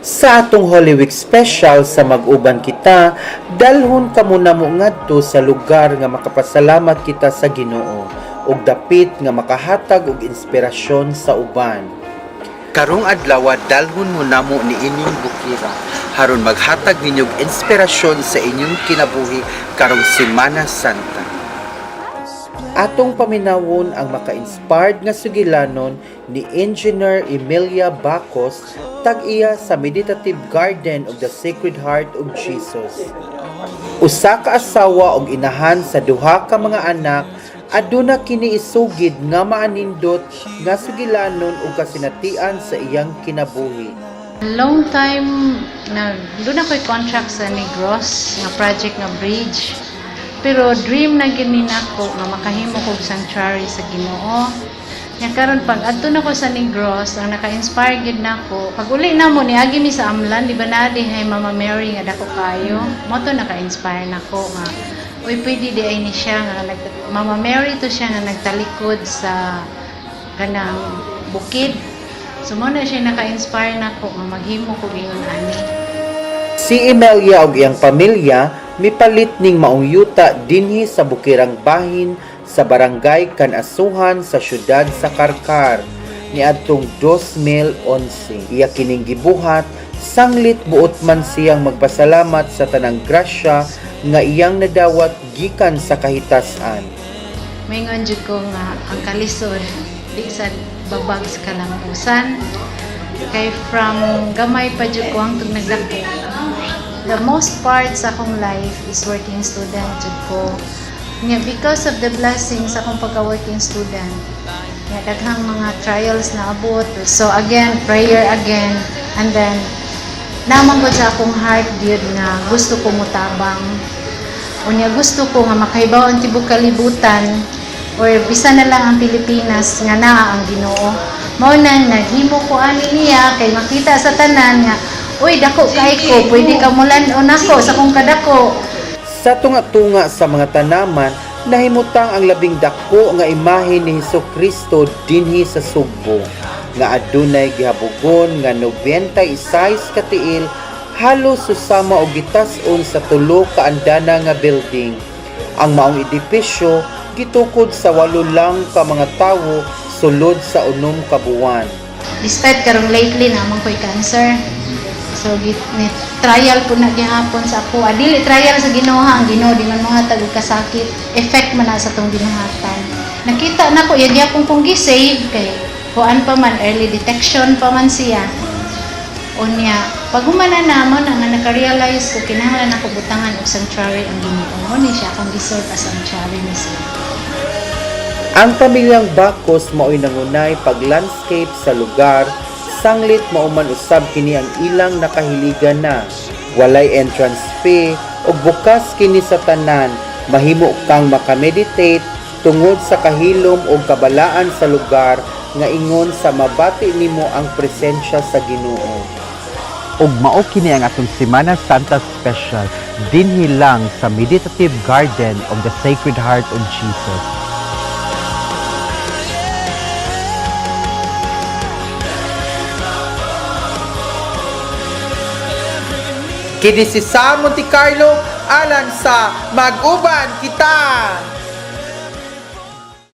Sa atong Holy Week special sa Mag-uban Kita, dalhon kamo namo ngadto sa lugar nga makapasalamat kita sa Ginoo ug dapit nga makahatag og inspirasyon sa uban. Karong adlaw, dalhon mo namo ni ining bukira haron maghatag ninyog inspirasyon sa inyong kinabuhi karong Semana Santa. Atong paminawon ang maka-inspired nga sugilanon ni Engineer Emilia Bacos, tag-iya sa Meditative Garden of the Sacred Heart of Jesus. Usa ka asawa og inahan sa duha ka mga anak, aduna kini isugid nga maanindot nga sugilanon ug kasinatian sa iyang kinabuhi. Long time nag doon ako'y contract sa Negros nga project nga bridge. Pero dream na gyud ni nako nga makahimo kog sanctuary sa Ginoo. Nya karon pag adto nako sa Negros, ang naka-inspire gyud nako. Pag uli namo, niagi mi sa Amlan, di ba naa dihay Mama Mary nga dako kayo. Mao to naka-inspire nako nga uy, pwede diay ni siya nga nag, Mama Mary to siya nga nagtalikod sa kanang bukid. So mao na siya naka-inspire nako nga maghimo ko ingon ani. Si Emilia ug iyang pamilya mipalit ning maong yuta dinhi sa bukirang bahin sa barangay Can-asuhan sa syudad sa Carcar niadtong 2011. Iya kining gibuhat sanglit buot man siyang magpasalamat sa tanang grasya nga iyang nadawat gikan sa kahitasan. Maingon jud ko nga ang kalisod di sa babag sa kalampusan. Kay from gamay pa jud ko hangtod nagdako. The most part sa akong life is working student jud ko. Nga because of the blessings sa akong pagka-working student, nga daghang mga trials na abot. So again, prayer again, and then naman gud sa akong heart gyud nga gusto ko mutabang. Unya gusto ko nga makahibaw ang tibok kalibutan or bisan na lang ang Pilipinas nga naa ang Ginoo. Mao na naghimo ko ani niya kay makita sa tanan nga uy, dako kay ko, pwede ka mulan-on ako sa akong kadako. Sa tunga-tunga sa mga tanaman, nahimutang ang labing dako nga imahe ni Hesus Kristo dinhi sa Sugbo nga adunay gihabogon nga 96 ka tiil, halos susama og gitas-on sa tulo ka andana nga building. Ang maong edipisyo gitukod sa walo lang ka mga tawo sulod sa 6 ka buwan. Despite karong lately naa man ko'y cancer. So git ni trial po na gihapon sa ako. Ah, dili trial sa Ginoo ha, ang Ginoo di man mohatag og kasakit. Effect man na sa tong binuhatan. Nakita na ko iya gyapon kong gi-save kay kuan pa man, early detection pa man siya. Unya, pag humana na mo na nga naka-realize ko kinahanglan ako butangan og sanctuary ang Ginoo. Mo ni siya akong gi-serve as sanctuary ni siya. Ang pamilyang Bacos mao'y nangunay pag-landscape sa lugar sanglit mao man usab kini ang ilang nakahiligan na. Walay entrance fee ug bukas kini sa tanan. Mahimo kang makameditate tungod sa kahilom ug kabalaan sa lugar nga ingon sa mabati nimo ang presensya sa Ginoo. Ug mao kini ang atong Semana Santa special dinhi lang sa Meditative Garden of the Sacred Heart of Jesus. Kini si Sam Monte Carlo alang sa Mag-uban Kita.